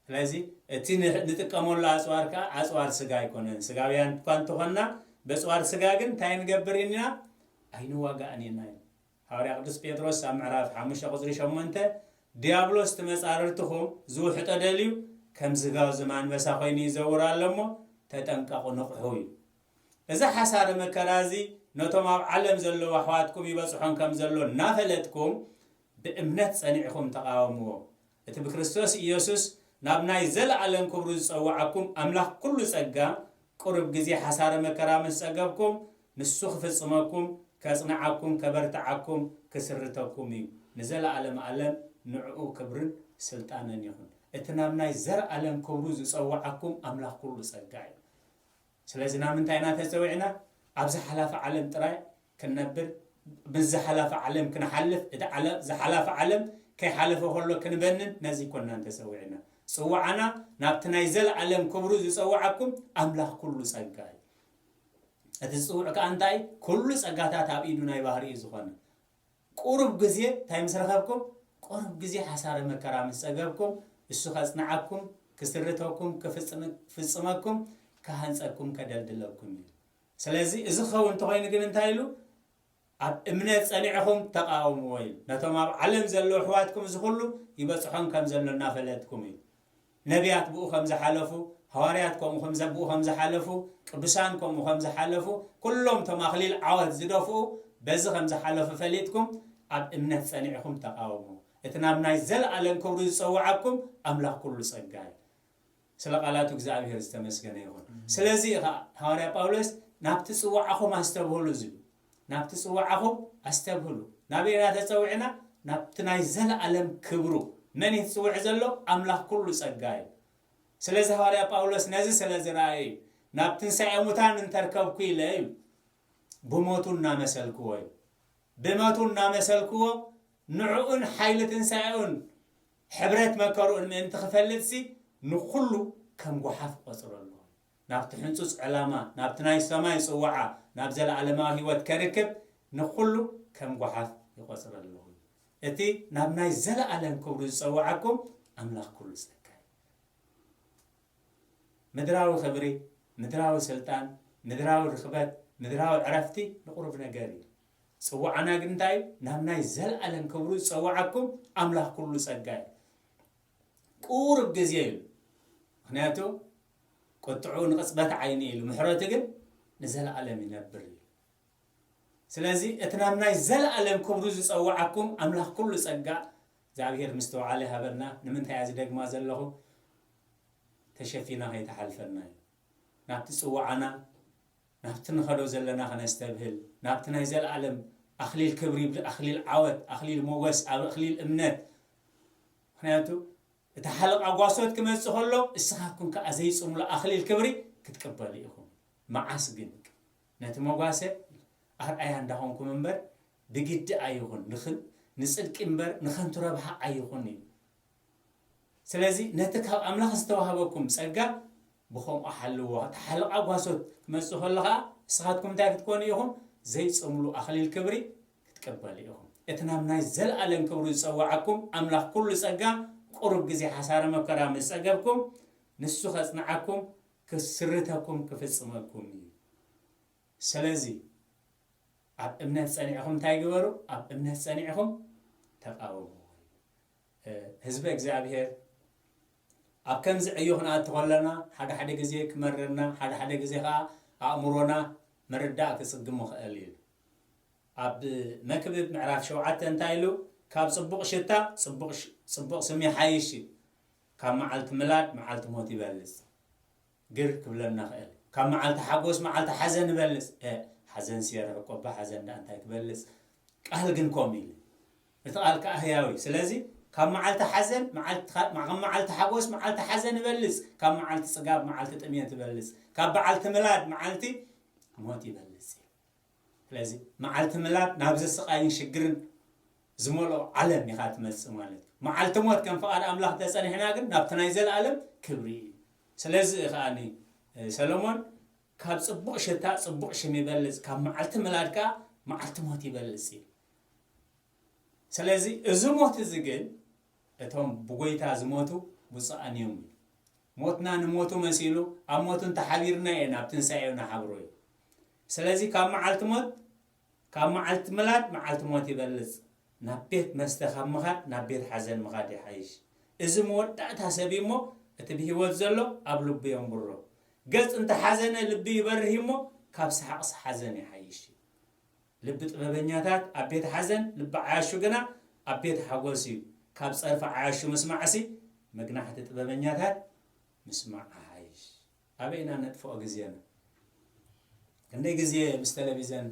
ስለዚ እቲ ን- ንጥቀመሉ ኣፅዋር ከዓ ኣፅዋር ስጋ ኣይኮነን። ስጋውያን እኳ እንተኾንና፣ በፅዋር ስጋ ግን እንታይ ንገብር ኢና? ኣይንዋጋእን ኢና እዩ። ሃዋርያ ቅዱስ ጴጥሮስ ኣብ ምዕራፍ ሓሙሽተ ቁፅሪ ሸሞንተ፣ "ዲያብሎስ እቲ መፃርርትኹም ዝውሕጦ ደልዩ ከም ዝጋው ዝማንበሳ ኮይኑ ይዘውር ኣሎ እሞ ተጠንቀቑ፣ ንቕሑ" እዩ። እዚ ሓሳረ መከራ እዚ ነቶም ኣብ ዓለም ዘለዉ ኣሕዋትኩም ይበፅሖም ከም ዘሎ እናፈለጥኩም ብእምነት ጸኒዕኹም ተቓወምዎ። እቲ ብክርስቶስ ኢየሱስ ናብ ናይ ዘለኣለም ክብሩ ዝጸውዓኩም ኣምላኽ ኩሉ ጸጋ፣ ቁሩብ ግዜ ሓሳረ መከራ ምስ ጸገብኩም፣ ንሱ ክፍጽመኩም፣ ከጽንዓኩም፣ ከበርትዓኩም፣ ክስርተኩም እዩ። ንዘለኣለም ኣለም ንዕኡ ክብርን ስልጣንን ይኹን። እቲ ናብ ናይ ዘለኣለም ክብሩ ዝጸውዓኩም ኣምላኽ ኩሉ ጸጋ እዩ። ስለዚ ናብ ምንታይ ኢና ተጸዊዕና? ኣብ ዝሓላፈ ዓለም ጥራይ ክንነብር፣ ምስ ዝሓላፈ ዓለም ክንሓልፍ፣ እቲ ዓለ-፣ ዝሓላፈ ዓለም ከይሓለፈ ከሎ ክንበንን፣ ነዚ ኮናን ተጸዊዕና። ጽዋዓና ናብቲ ናይ ዘለኣለም ክብሩ ዝጸውዓኩም ኣምላኽ ኩሉ ጸጋ እዩ። እቲ ዝጽውዕ ከኣ እንታይ? ኩሉ ጸጋታት ኣብ ኢዱ ናይ ባህሪ እዩ ዝኾነ። ቁሩብ ግዜ እንታይ ምስ ረኸብኩም? ቁሩብ ግዜ ሓሳረ መከራ ምስ ጸገብኩም፣ እሱ ከጽንዓኩም፣ ክስርተኩም፣ ክፍጽም-፣ ክፍጽመኩም፣ ክሃንጸኩም፣ ከደልድለኩም እዩ። ስለዚ እዚ ክኸውን እንተኾይኑ ግን እንታይ ኢሉ? ኣብ እምነት ጸኒዕኹም ተቓወምዎ እዩ። ነቶም ኣብ ዓለም ዘለዉ ኣሕዋትኩም እዚ ኩሉ ይበጽሖም ከም ዘሎ እናፈለጥኩም እዩ። ነቢያት ብኡ ከም ዝሓለፉ፣ ሃዋርያት ከምኡ ከም ዘ-፣ ብኡ ከም ዝሓለፉ፣ ቅዱሳን ከምኡ ከም ዝሓለፉ፣ ኩሎም እቶም ኣኽሊል ዓወት ዝደፍኡ በዚ ከም ዝሓለፉ ፈሊጥኩም ኣብ እምነት ጸኒዕኹም ተቓወምዎ። እቲ ናብ ናይ ዘለኣለም ክብሩ ዝጸውዓኩም ኣምላኽ ኩሉ ጸጋ እዩ። ስለ ቃላቱ እግዚኣብሔር ዝተመስገነ ይኹን። ስለዚ እዩ ኸዓ ሃዋርያ ጳውሎስ "ናብቲ ጽዋዓኹም ኣስተብህሉ" ዝብል። ናብቲ ጽዋዓኹም ኣስተብህሉ። ናበይ ኢና ተጸዊዕና? ናብቲ ናይ ዘለኣለም ክብሩ። መን እዩ ዝጽውዕ ዘሎ? ኣምላኽ ኩሉ ጸጋ እዩ። ስለዚ ሃዋርያ ጳውሎስ ነዚ ስለ ዝረኣየ እዩ፣ "ናብ ትንሳኤ ሙታን እንተርከብኩ" ኢለ እዩ፣ ብሞቱ እናመሰልክዎ እዩ። ብሞቱ እናመሰልክዎ፣ ንዕኡን ሓይሊ ትንሳኤኡን ሕብረት መከርኡን ምእንቲ ክፈልጥሲ፣ ንኹሉ ከም ጓሓፍ ቆጽሮ ኣለኹ። ናብቲ ሕንጹጽ ዕላማ፣ ናብቲ ናይ ሰማይ ጽዋዓ፣ ናብ ዘለኣለማዊ ህይወት ከርክብ፣ ንኹሉ ከም ጓሓፍ ይቆጽሮ ኣለኹ። እቲ ናብ ናይ ዘለኣለም ክብሩ ዝጸውዓኩም ኣምላኽ ኩሉ ጸጋ እዩ። ምድራዊ ክብሪ፣ ምድራዊ ስልጣን፣ ምድራዊ ርኽበት፣ ምድራዊ ዕረፍቲ ንቁሩብ ነገር እዩ። ጽዋዕና ግን እንታይ እዩ? ናብ ናይ ዘለኣለም ክብሩ ዝጸውዓኩም ኣምላኽ ኩሉ ጸጋ እዩ። ቁሩብ ግዜ እዩ። ምኽንያቱ ቁጥዑ ንቅጽበት ዓይኒ ኢሉ፣ ምሕረቱ ግን ንዘለኣለም ይነብር እዩ። ስለዚ እቲ ናብ ናይ ዘለኣለም ክብሩ ዝጸውዓኩም ኣምላኽ ኩሉ ጸጋ እግዚኣብሔር ምስትውዓል ይሃበና። ንምንታይ እያ ዝደግማ ዘለኹ? ተሸፊና ከይተሓልፈና እዩ። ናብቲ ጽዋዓና፣ ናብቲ ንኸዶ ዘለና ከነስተብህል፣ ናብቲ ናይ ዘለኣለም ኣኽሊል ክብሪ፣ ኣኽሊል ዓወት፣ ኣኽሊል ሞገስ፣ ኣብ ኣኽሊል እምነት። ምኽንያቱ እቲ ሓለቓ ጓሶት ክመጽእ ከሎ፣ እስኻትኩም ከኣ ዘይጽምሉ ኣኽሊል ክብሪ ክትቅበሉ ኢኹም። መዓስ ግን? ነቲ መጓሰ ኣርኣያ እንዳኾንኩም እምበር፣ ብግዲ ኣይኹን፣ ንኽ-፣ ንጽድቂ እምበር ንኸንቱ ረብሓ ኣይኹን እዩ። ስለዚ ነቲ ካብ ኣምላኽ ዝተዋህበኩም ጸጋ ብኸምኡ ሓልዎ። እቲ ሓለቓ ጓሶት ክመጽእ ከሎ ኸኣ፣ ንስኻትኩም እንታይ ክትኮኑ ኢኹም? ዘይጽምሉ ኣኽሊል ክብሪ ክትቀበሉ ኢኹም። እቲ ናብ ናይ ዘለኣለም ክብሩ ዝጸውዓኩም ኣምላኽ ኩሉ ጸጋ፣ ቁሩብ ግዜ ሓሳረ መከራ ምስ ጸገብኩም፣ ንሱ ከጽንዓኩም፣ ክስርተኩም፣ ክፍጽመኩም እዩ። ስለዚ ኣብ እምነት ጸኒዕኹም እንታይ ግበሩ? ኣብ እምነት ጸኒዕኹም ተቃወሙ። እ፣ ህዝበ እግዚኣብሔር፣ ኣብ ከምዚ ዕዮ ክንኣቱ ከለና፣ ሓደ ሓደ ግዜ ክመረና፣ ሓደ ሓደ ግዜ ኸዓ ኣእምሮና ምርዳእ ክጽግም ይኽእል እዩ። ኣብ መክብብ ምዕራፍ ሸውዓተ እንታይ ኢሉ? "ካብ ጽቡቕ ሽታ ጽቡቕ ሽ-፣ ጽቡቕ ስም ይሓይሽ እዩ። ካብ መዓልቲ ምላድ መዓልቲ ሞት ይበልጽ." ግር ክብለና ኽእል። ካብ መዓልቲ ሓጎስ መዓልቲ ሓዘን ይበልጽ። እ፣ ሓዘን ስየርሕ እኮ፣ እባ ሓዘን ደኣ እንታይ ክበልጽ? ቃል ግን ከምኡ ኢሉ። እቲ ቃል ከኣ ህያው እዩ። ስለዚ ካብ መዓልቲ ሓዘን መዓልቲ ኻ-፣ ካብ መዓልቲ ሓጎስ መዓልቲ ሓዘን ይበልጽ። ካብ መዓልቲ ጽጋብ መዓልቲ ጥሜት ይበልጽ። ካብ መዓልቲ ምላድ መዓልቲ ሞት ይበልጽ እዩ። ስለዚ መዓልቲ ምላድ ናብዚ ስቓይን ሽግርን ዝመልኦ ዓለም ኢኻ ትመጽእ ማለት እዩ። መዓልቲ ሞት ከም ፍቓድ ኣምላኽ ተጸኒሕና ግን ናብቲ ናይ ዘለኣለም ክብሪ እዩ። ስለዚ እዩ ከኣኒ፣ እ፣ ሰሎሞን ካብ ጽቡቕ ሽታ ጽቡቕ ሽም ይበልጽ፣ ካብ መዓልቲ ምላድ ከኣ መዓልቲ ሞት ይበልጽ እዩ። ስለዚ እዚ ሞት እዚ ግን እቶም ብጎይታ ዝሞቱ ብፁዓን እዮም። ሞትና ንሞቱ መሲሉ ኣብ ሞቱ እንተሓቢርና እየ ናብ ትንሳኤ ንሓብሮ እዩ። ስለዚ ካብ መዓልቲ ሞት ካብ መዓልቲ ምላድ መዓልቲ ሞት ይበልጽ። ናብ ቤት መስተ ካብ ምኻድ ናብ ቤት ሓዘን ምኻድ ይሓይሽ። እዚ መወዳእታ ሰብ እዩ እሞ እቲ ብህይወት ዘሎ ኣብ ልቡ የንብሮ። ገጽ እንተሓዘነ ልቢ ይበርህ እዩ እሞ ካብ ሰሓቕሲ ሓዘን ይሓይሽ እዩ። ልቢ ጥበበኛታት ኣብ ቤት ሓዘን፣ ልቢ ዓያሹ ግና ኣብ ቤት ሓጎስ እዩ። ካብ ጸርፊ ዓያሹ ምስማዕሲ መግናሕቲ ጥበበኛታት ምስማዕ ይሓይሽ። ኣበይ ኢና ነጥፍኦ ግዜና? ክንደይ ግዜ ምስ ቴሌቪዘን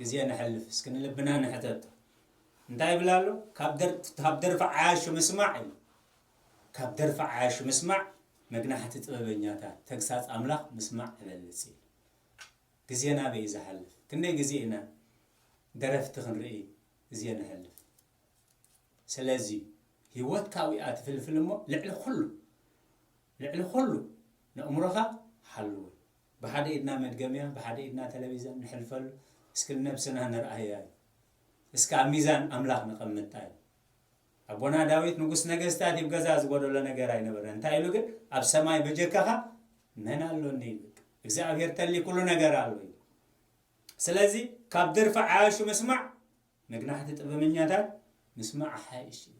ግዜ ነሕልፍ? እስኪ ንልብና ንሕተቶ። እንታይ ይብል ኣሎ? ካብ ደር-፣ ካብ ደርፊ ዓያሹ ምስማዕ እዩ። ካብ ደርፊ ዓያሹ ምስማዕ መግናሕቲ ጥበበኛታት፣ ተግሳጽ ኣምላኽ ምስማዕ ይበልጽ እዩ። ግዜና ኣበይ እዩ ዝሓልፍ? ክንደይ ግዜ ኢና ደረፍቲ ክንርኢ ግዜ ነሕልፍ? ስለዚ ህይወት ካብኡ እያ ትፍልፍል እሞ ልዕሊ ኩሉ፣ ልዕሊ ኩሉ ነእምሮኻ ሓልዎ። ብሓደ ኢድና መድገምያ፣ ብሓደ ኢድና ቴሌቪዘን ንሕልፈሉ። እስኪ ንነብስና ንርኣያ እዩ። እስኪ ኣብ ሚዛን ኣምላኽ ነቐምጣ እዩ። ኣቦና ዳዊት ንጉስ ነገስታት ይብ ገዛ ዝጎደሎ ነገር ኣይነበረ። እንታይ ኢሉ ግን ኣብ ሰማይ በጀካኻ መን ኣሎኒ ይብል። እግዚኣብሔር ተሊ ኩሉ ነገር ኣሎ እዩ። ስለዚ ካብ ደርፊ ዓያሹ ምስማዕ መግናሕቲ ጥበበኛታት ምስማዕ ሓይሽ እዩ።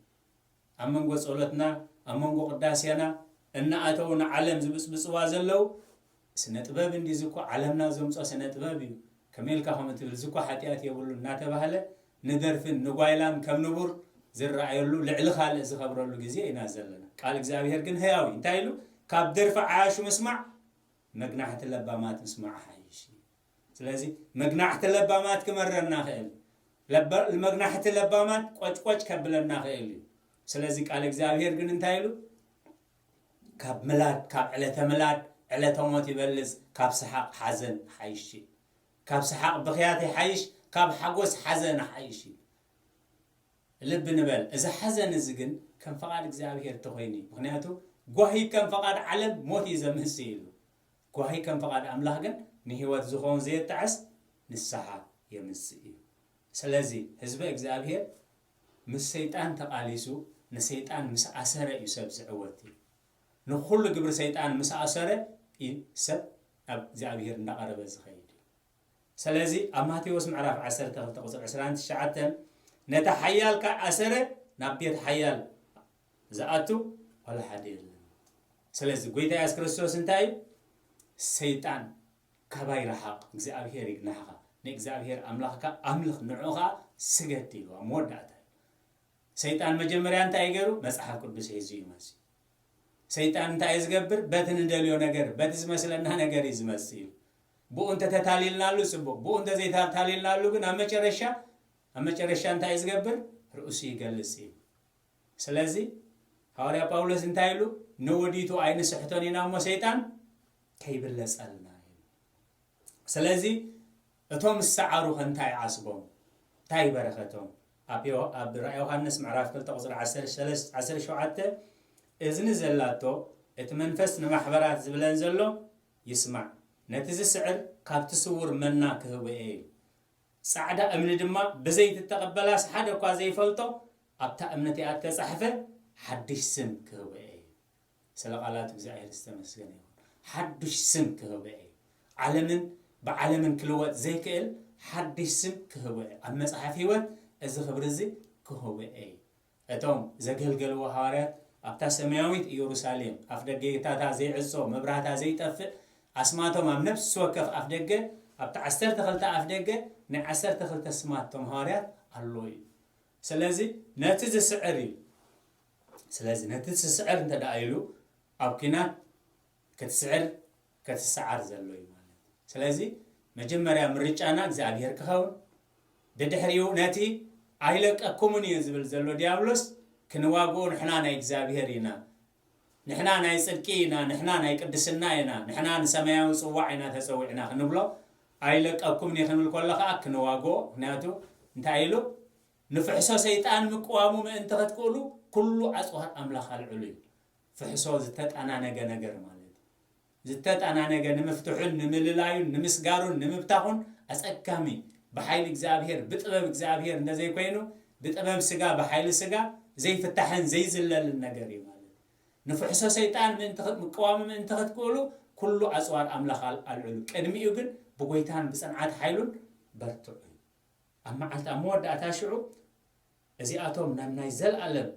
ኣብ መንጎ ጸሎትና፣ ኣብ መንጎ ቅዳሴና እናኣተው ንዓለም ዝብጽብጽዋ ዘለዉ ስነ ጥበብ እንዲ ዝኮ ዓለምና ዘምጾ ስነ ጥበብ እዩ። ከመይ ኢልካ ከምኡ ትብል? ዝኮ ሓጢኣት የብሉ እናተባህለ ንደርፍን ንጓይላን ከም ንቡር ዝረኣየሉ ልዕሊ ካልእ ዝኸብረሉ ግዜ ኢና ዘለና። ቃል እግዚኣብሔር ግን ህያው እዩ። እንታይ ኢሉ? ካብ ደርፊ ዓያሹ ምስማዕ መግናሕቲ ለባማት ምስማዕ ሓይሽ እዩ። ስለዚ መግናሕቲ ለባማት ክመረና ክእል፣ ለባ-፣ መግናሕቲ ለባማት ቆጭቆጭ ከብለና ክእል እዩ። ስለዚ ቃል እግዚኣብሔር ግን እንታይ ኢሉ? ካብ ምላድ፣ ካብ ዕለተ ምላድ ዕለተ ሞት ይበልጽ፣ ካብ ሰሓቕ ሓዘን ሓይሽ እዩ። ካብ ሰሓቕ ብኽያት ይሓይሽ፣ ካብ ሓጎስ ሓዘን ሓይሽ እዩ። ልቢ ንበል፣ እዚ ሓዘን እዚ ግን ከም ፈቓድ እግዚኣብሔር ተኾይኑ እዩ። ምኽንያቱ ጓሂ ከም ፈቓድ ዓለም ሞት እዩ ዘምጽእ ኢሉ። ጓሂ ከም ፈቓድ ኣምላኽ ግን ንህይወት ዝኸውን ዘየጣዕስ ንስሓ የምጽእ እዩ። ስለዚ ህዝበ እግዚኣብሔር ምስ ሰይጣን ተቓሊሱ ንሰይጣን ምስ ኣሰረ እዩ ሰብ ዝዕወት እዩ። ንኹሉ ግብሪ ሰይጣን ምስ ኣሰረ እዩ ሰብ ናብ እግዚኣብሔር እንዳቐረበ ዝኸይድ እዩ። ስለዚ ኣብ ማቴዎስ ምዕራፍ ዓሰርተ ክልተ ቁጽሪ ዕስራን ትሽዓተን ነቲ ሓያል ከኣ ኣሰረ ናብ ቤት ሓያል ዝኣቱ ዋላ ሓደ የለን። ስለዚ ጎይታ የሱስ ክርስቶስ እንታይ እዩ? ሰይጣን ካባይ ረሓቕ፣ እግዚኣብሔር ይግናሕኻ፣ ንእግዚኣብሔር ኣምላኽካ ኣምልኽ፣ ንዕኡ ኸኣ ስገድ ኢልዋ መወዳእታ እዩ። ሰይጣን መጀመርያ እንታይ እዩ ገይሩ? መጽሓፍ ቅዱስ ሒዙ እዩ መጽዩ። ሰይጣን እንታይ እዩ ዝገብር? በቲ ንደልዮ ነገር፣ በቲ ዝመስለና ነገር እዩ ዝመጽእ እዩ። ብኡ እንተተታሊልናሉ ጽቡቕ፣ ብኡ እንተዘይተታሊልናሉ ግን ኣብ መጨረሻ፣ ኣብ መጨረሻ እንታይ እዩ ዝገብር? ርእሱ ይገልጽ እዩ። ስለዚ ሃዋርያ ጳውሎስ እንታይ ኢሉ? ንወዲቱ ኣይንስሕቶን ኢና እሞ ሰይጣን ከይብለጸልና ኢሉ። ስለዚ እቶም ዝሰዓሩ ከ እንታይ ዓስቦም? እንታይ በረኸቶም? ኣብ ዮ-፣ ኣብ ራእይ ዮሃንስ ምዕራፍ ክልተ ቁጽሪ ዓሰርተ ሸውዓተ፣ "እዝኒ ዘላቶ እቲ መንፈስ ንማሕበራት ዝብለን ዘሎ ይስማዕ። ነቲ ዝስዕር ካብቲ ስዉር መና ክህቦ እየ" ኢሉ። ጻዕዳ እምኒ ድማ ብዘይቲ እተቐበላስ ሓደ እኳ ዘይፈልጦ ኣብታ እምኒ እቲኣ እተጻሕፈ ሓድሽ ስም ክህቦ እየ። ስለ ቃላት እግዚኣብሔር ዝተመስገነ ይኹን። ሓድሽ ስም ክህቦ እየ። ዓለምን ብዓለምን ክልወጥ ዘይክእል ሓድሽ ስም ክህቦ እየ። ኣብ መጽሓፍ ህይወት እዚ ክብሪ እዚ ክህቦ እየ። እቶም ዘገልገልዎ ሃዋርያት ኣብታ ሰማያዊት ኢየሩሳሌም ኣፍ ደገታታ ዘይዕጾ፣ መብራህታ ዘይጠፍእ፣ ኣስማቶም ኣብ ነፍሲ ወከፍ ኣፍ ደገ፣ ኣብቲ ዓሰርተ ክልተ ኣፍ ደገ ናይ ዓሰርተ ክልተ ስማት እቶም ሃዋርያት ኣሎ እዩ። ስለዚ ነቲ ዝስዕር እዩ። ስለዚ ነቲ ዝስዕር እንተ ደኣ ኢሉ ኣብ ኲናት ክትስዕር፣ ክትሰዓር ዘሎ እዩ ማለት እዩ። ስለዚ መጀመርያ ምርጫና እግዚኣብሔር ክኸውን፣ ድድሕሪኡ ነቲ ኣይለቀኩምን እየ ዝብል ዘሎ ዲያብሎስ ክንዋግኦ ንሕና ናይ እግዚኣብሔር ኢና፣ ንሕና ናይ ጽድቂ ኢና፣ ንሕና ናይ ቅድስና ኢና፣ ንሕና ንሰማያዊ ጽዋዕ ኢና ተጸዊዕና ክንብሎ፣ ኣይለቀኩምን እየ ክንብል ከሎ ከኣ ክንዋግኦ። ምኽንያቱ እንታይ ኢሉ? ንፍሕሶ ሰይጣን ምቅዋሙ ምእንቲ ክትክእሉ ኩሉ ኣጽዋር ኣምላኽ ኣልዕሉ እዩ። ፍሕሶ ዝተጠናነገ ነገር ማለት እዩ። ዝተጠናነገ ንምፍትሑን ንምልላዩን ንምስጋሩን ንምብታኹን ኣጸጋሚ፣ ብሓይሊ እግዚኣብሔር ብጥበብ እግዚኣብሔር እንተዘይኮይኑ ብጥበብ ስጋ ብሓይሊ ስጋ ዘይፍታሕን ዘይዝለልን ነገር እዩ ማለት እዩ። ንፍሕሶ ሰይጣን ምእንቲ ኽ- ምቅዋሙ ምእንቲ ክትክእሉ፣ ኩሉ ኣጽዋር ኣምላኽ ኣል- ኣልዕሉ። ቅድሚኡ ግን ብጎይታን ብጽንዓት ሓይሉን በርትዑ እዩ። ኣብ መዓልቲ፣ ኣብ መወዳእታ ሽዑ፣ እዚኣቶም ናብ ናይ ዘለኣለም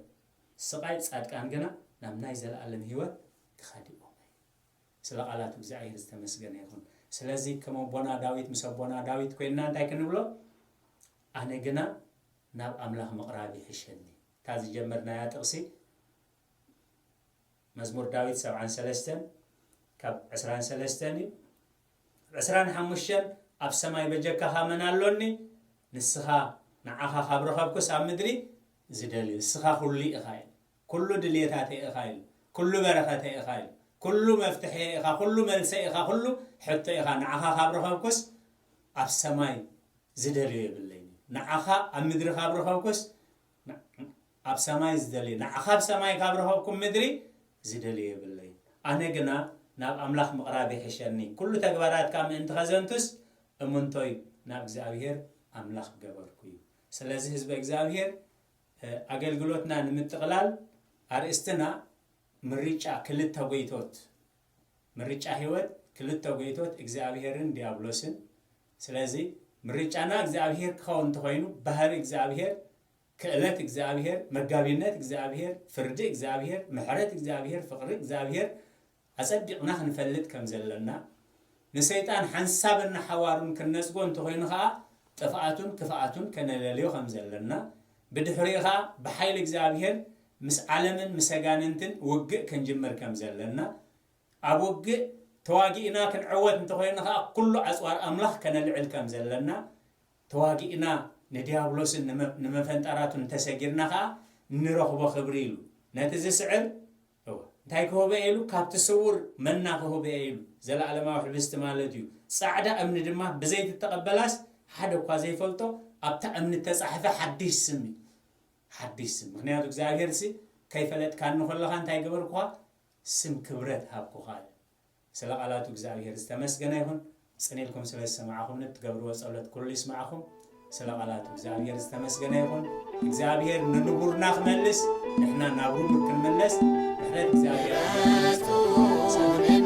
ስቓይ፣ ጻድቃን ግና ናብ ናይ ዘለኣለም ህይወት ክኸዱ እዮም። ስለ ቃላቱ እግዚኣብሔር ዝተመስገነ ይኹን። ስለዚ ከም ኣቦና ዳዊት፣ ምስ ኣቦና ዳዊት ኮይንና እንታይ ክንብሎ? ኣነ ግና ናብ ኣምላኽ ምቕራብ ይሕሸኒ። እታ ዝጀመርናያ ጥቕሲ መዝሙር ዳዊት ሰብዓን ሰለስተን ካብ ዕስራን ሰለስተን እዩ። ዕስራን ሓሙሽተን ኣብ ሰማይ በጀካኻ መን ኣሎኒ? ንስኻ ንዓኻ ካብ ረኸብኩስ ኣብ ምድሪ ዝደልዩ። ንስኻ ኩሉ ኢኻ ኢሉ። ኩሉ ድልየታተይ ኢኻ ኢሉ። ኩሉ በረኸተይ ኢኻ ኢሉ። ኩሉ መፍትሐ ኢኻ፣ ኩሉ መልሰ ኢኻ፣ ኩሉ ሕቶ ኢኻ። ንዓኻ ካብ ረኸብኩስ ኣብ ሰማይ ዝደልዮ የብለይን። ንዓኻ ኣብ ምድሪ ካብ ረኸብኩስ ኣብ ሰማይ ዝደልዮ፣ ንዓኻ ኣብ ሰማይ ካብ ረኸብኩም ምድሪ ዝደልዮ የብለይን። ኣነ ግና ናብ ኣምላኽ ምቕራብ ይሕሸኒ። ኩሉ ተግባራትካ ምእንቲ ኸዘንቱስ እምንቶይ ናብ እግዚኣብሔር ኣምላኽ ገበርኩ እዩ። ስለዚ ህዝበ እግዚኣብሔር፣ እ፣ ኣገልግሎትና ንምጥቕላል ኣርእስትና ምርጫ ክልተ ጎይቶት፣ ምርጫ ህይወት ክልተ ጎይቶት እግዚኣብሔርን ዲያብሎስን። ስለዚ ምርጫና እግዚኣብሔር ክኸውን እንተኾይኑ፣ ባህሪ እግዚኣብሔር፣ ክእለት እግዚኣብሔር፣ መጋቢነት እግዚኣብሔር፣ ፍርዲ እግዚኣብሔር፣ ምሕረት እግዚኣብሔር፣ ፍቕሪ እግዚኣብሔር ኣጸቢቕና ክንፈልጥ ከም ዘለና፣ ንሰይጣን ሓንሳብን ንሓዋሩን ክንነጽጎ እንተኾይኑ ኸኣ ጥፍኣቱን ክፍኣቱን ከነለልዮ ከም ዘለና፣ ብድሕሪኡ ኸኣ ብሓይሊ እግዚኣብሔር ምስ ዓለምን ምስ ኣጋንንትን ውግእ ክንጅምር ከም ዘለና፣ ኣብ ውግእ ተዋጊእና ክንዕወት እንተኾይኑ ኸኣ ኩሉ ኣጽዋር ኣምላኽ ከነልዕል ከም ዘለና፣ ተዋጊእና ንዲያብሎስን ንመ- ንመፈንጠራቱን እንተሰጊርና ኸኣ ንረኽቦ ክብሪ ኢሉ ነቲ ዝስዕር፣ እወ፣ እንታይ ክህቦ እየ ኢሉ? ካብቲ ስውር መና ክህቦ እየ ኢሉ። ዘለኣለማዊ ሕብስቲ ማለት እዩ። ጻዕዳ እምኒ ድማ ብዘይቲ ተቐበላስ ሓደ እኳ ዘይፈልጦ ኣብታ እምኒ እተጻሕፈ ሓድሽ ስም እዩ። ሓድሽ ስም። ምኽንያቱ እግዚኣብሔር ሲ ከይፈለጥካኒ ከለኻ እንታይ ገበርኩኻ? ስም ክብረት ሃብኩኻ እዩ። ስለ ቃላቱ እግዚኣብሔር ዝተመስገነ ይኹን። ጽን ኢልኩም ስለ ዝሰማዕኹምኒ፣ እትገብርዎ ጸሎት ኩሉ ይስማዕኹም። ስለ ቃላቱ እግዚኣብሔር ዝተመስገነ ይኹን። እግዚኣብሔር ንንቡርና ክመልስ፣ ንሕና ናብ ንቡር ክንምለስ ምሕረት እግዚኣብሔር ኣምላኽ ይስጥና።